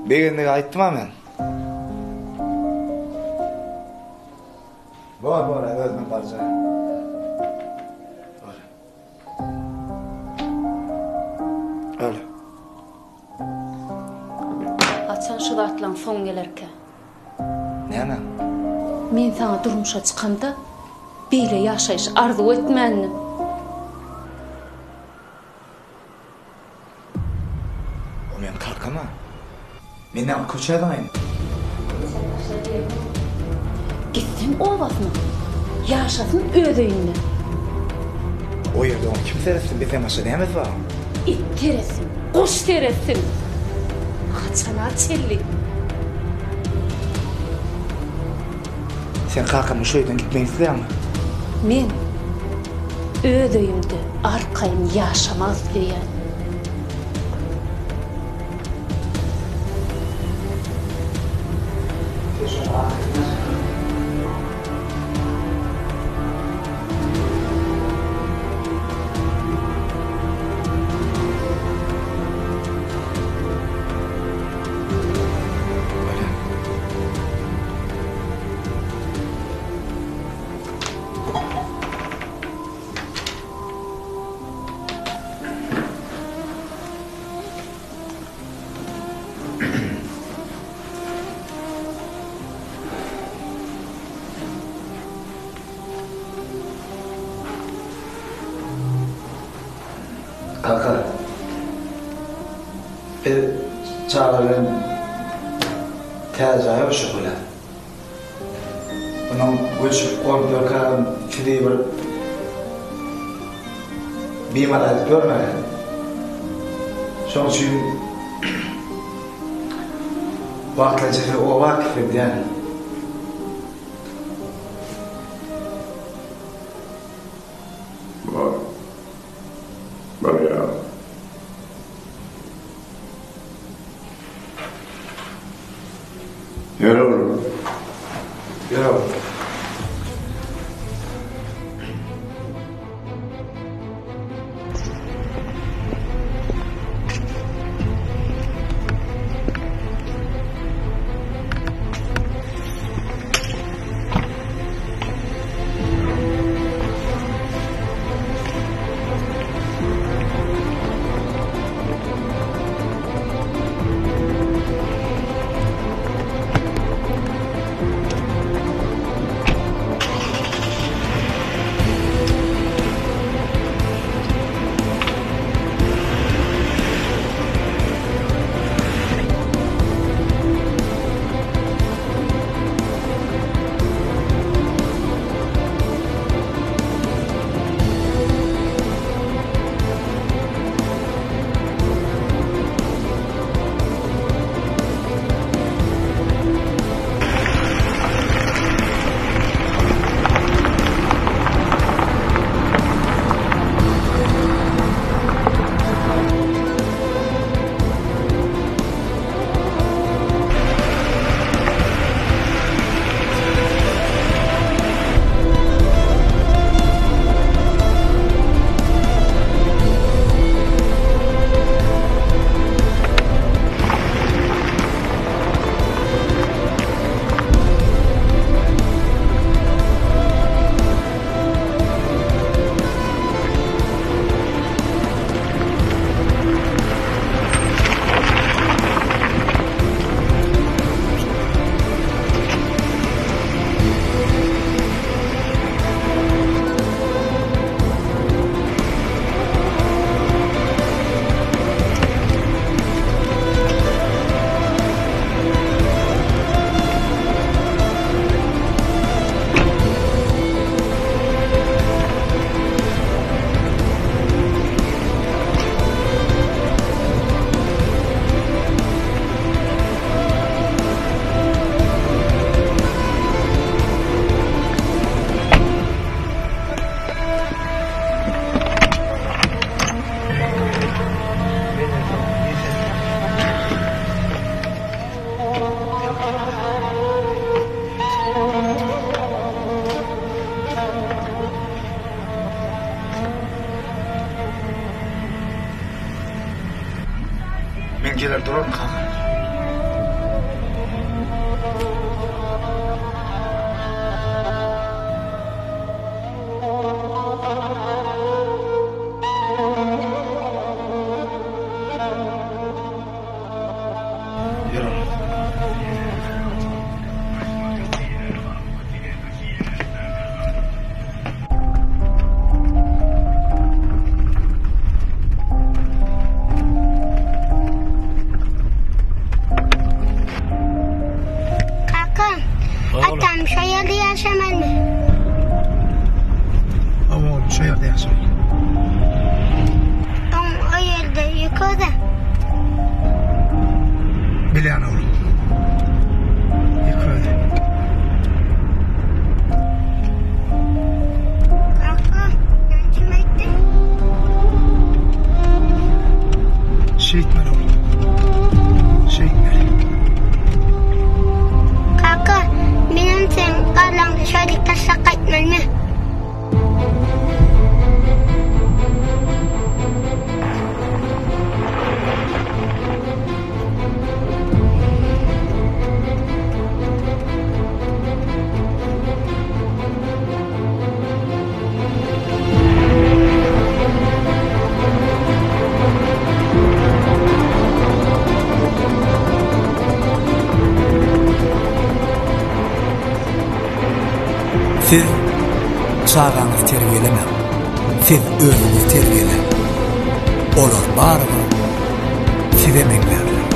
Begendige aýtdym-a men. Bor, bor, özüm barjak. Bor. Öl. Haçan şu zatlaň soňy gelerkä? Näme? Men saňa durmuşa çykamda beýle ýaşaýşy arzuw etmändim. O meň kakam-a. Men näme köçä zyňaýyn? Gitsin obasyna. Ýaşasyn öz öýünde. O ýerde oňa kim seretsin, bizden başga nämesi bar? It seretsin, guş seretsin. Haçana çenli? Sen kakamyň şu öýden gitmegini isleýäňmi? Men öz öýümde arkaýyn ýaşamak isleýän. Sen şoňa arkaýyn ýaşa. Bolýar. Kaka, biz çagalar bilen täze jaýa göçjek bolýas. Onuň göçüp gonup ýörkäm sizi bir bimaza edip ýörmäli. Şonuň üçin wagtlaýynça sizi oba äkitsem diýýän. Bar. Barýar. Ýör oglum. Ýör oglum. Men geler duraryn kaka. ýaş boldy. Oň o ýerde ýeke-de. Bilýän oglum. Ýeke özi. Kaka, sen kim aýtdyň? Şeýtmeli oglum. Şeýtmeli. Kaka, menem seň gallaňda şaýlyk taşlap gaýtmalymy? Siz çagaňyzy terbiýelemäň. Siz özüňizi terbiýeläň. Olar barybir size meňzärler.